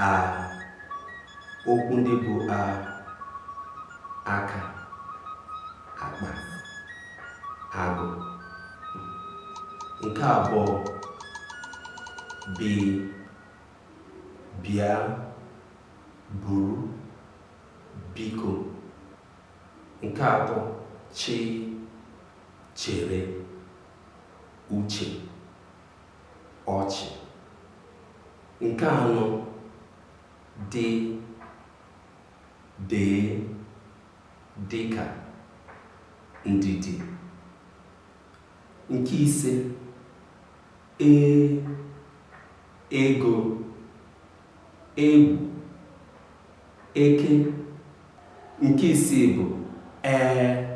A. Okwu ndị bu A: aka, akpa, agụ. Nke abụọ, B, bịa, buru, biko. Nke atọ, Ch, chere, uche, ọchị. Nke anọ, D, dee, dịka, ndidi. Nke ise, E, ego, egwu, eke. Nke isii bụ Ee.